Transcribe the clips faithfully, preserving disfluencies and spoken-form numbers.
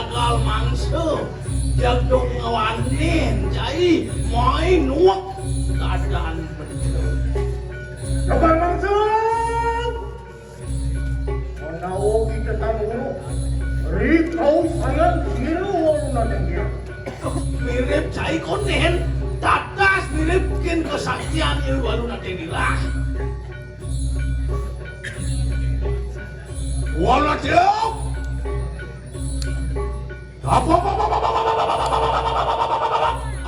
Jagal mangsa, jadong wanin, cai, mai nuek, kadan bener. Jagal mangsa. Menawa kita tamu, ri kausayan siru wong nadengir. Mirip cai konen, tatas mirip kin kesaktian ilmu alun nadengir. Wala tiup. Apa, apa,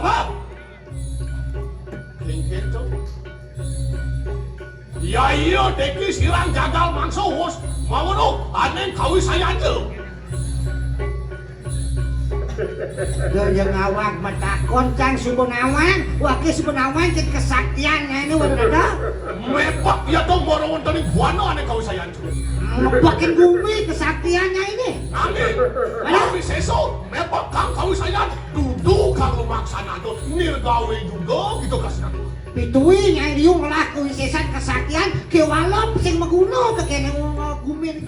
apa? Ring pintu. Ya iya, deki sirang jagal mangsa, Hus. Mawon, oh, aneng kawisayan, Cuk. Duh, ya ngawag matakon, cang suba nawang. Wah, ki suba nawang, cek kesaktian, ya, ini waduh, ada. Mepek, ya, dong, moro wonten ing buana aneng kawisayan, Cuk. Mepekin bumi, kesaktiannya ini. Nanging, aduh, sesuk, mepek kang kawisayan, dudu kang lumaksanana, nirgawe juga, gitu, kasih. Pituwi Nyai Liu ngelah kawisesan kesaktian, kewala sing maguna tekening gumine,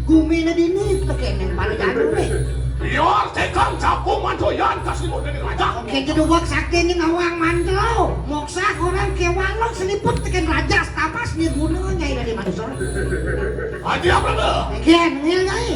gumine dini tekening para jadune. Biar tekang capung mandoyan kasih modene raja. Oke, jedubak sakti ini ngawang mantra. Moksa orang kewala seliput teken raja setapas nirguna Nyai dari manusia. Adi apa tu? Oke, nengil Nyai.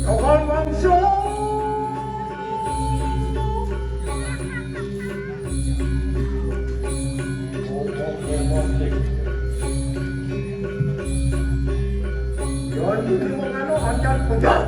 Kawan mangsa. Jangan dulu mengano ancar pedas.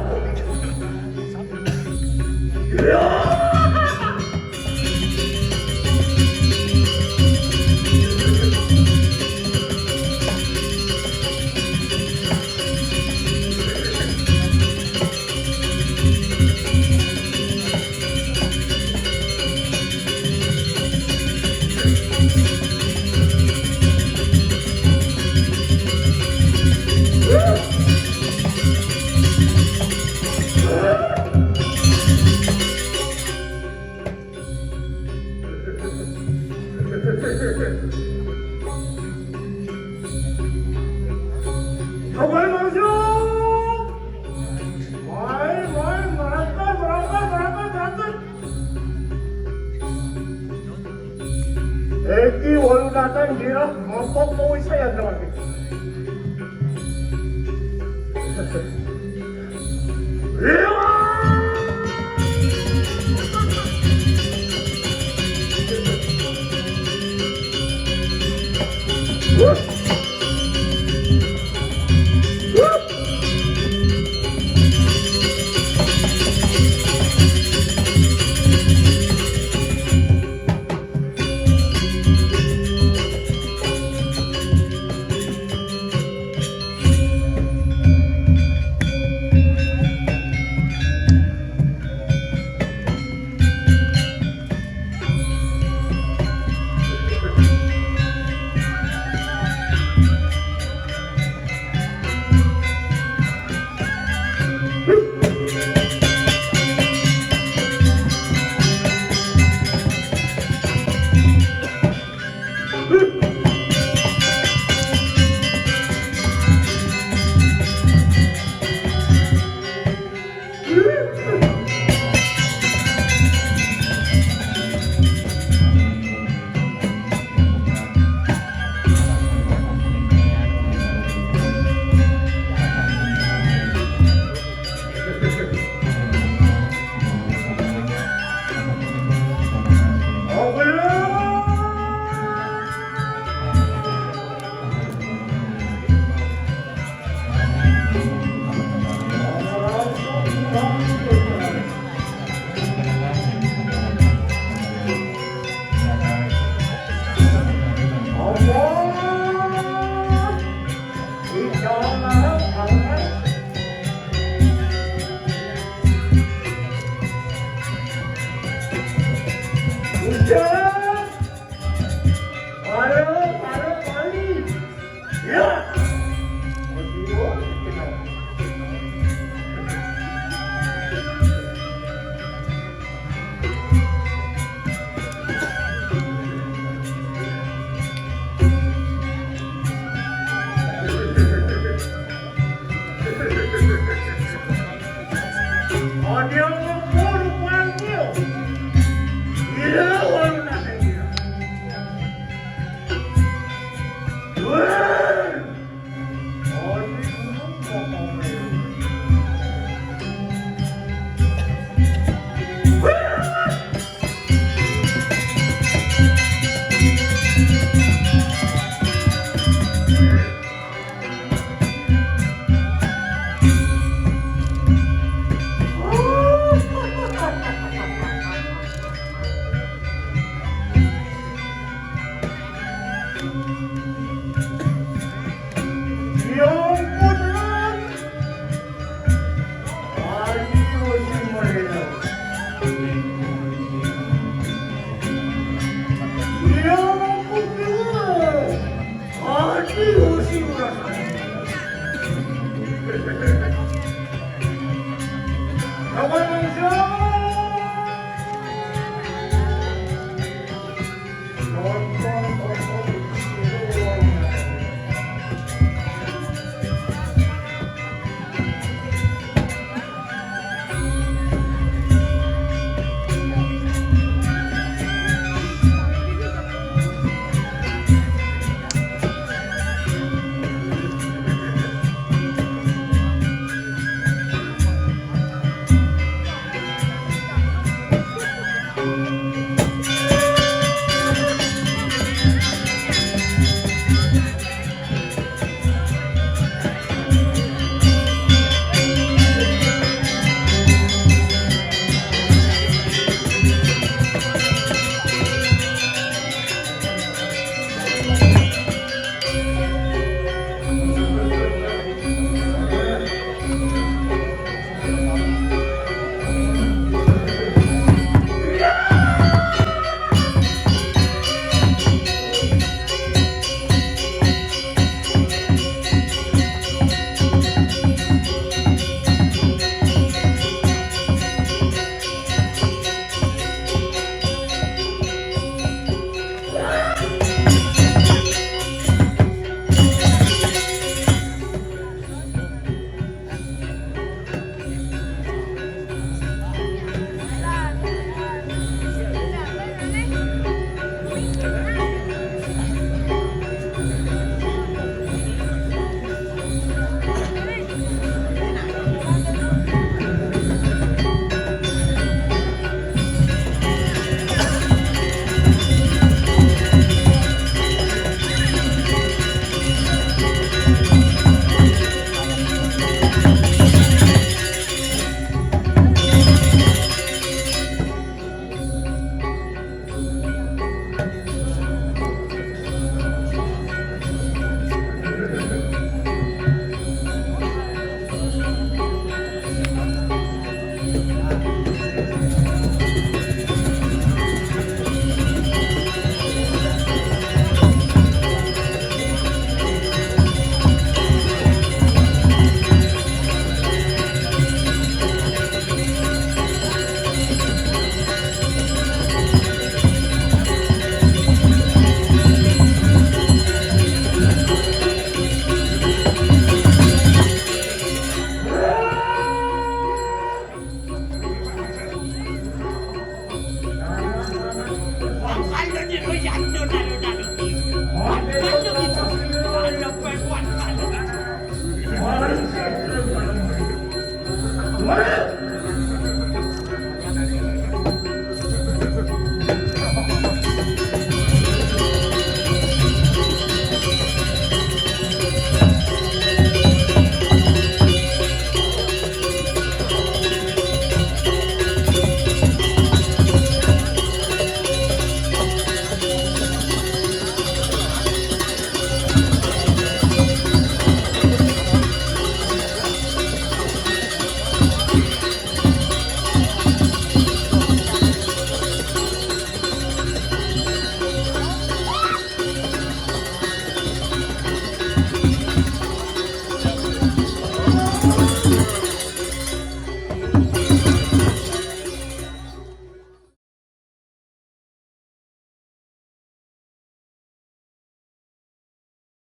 Eki walu datang dia mopok mau saya lagi.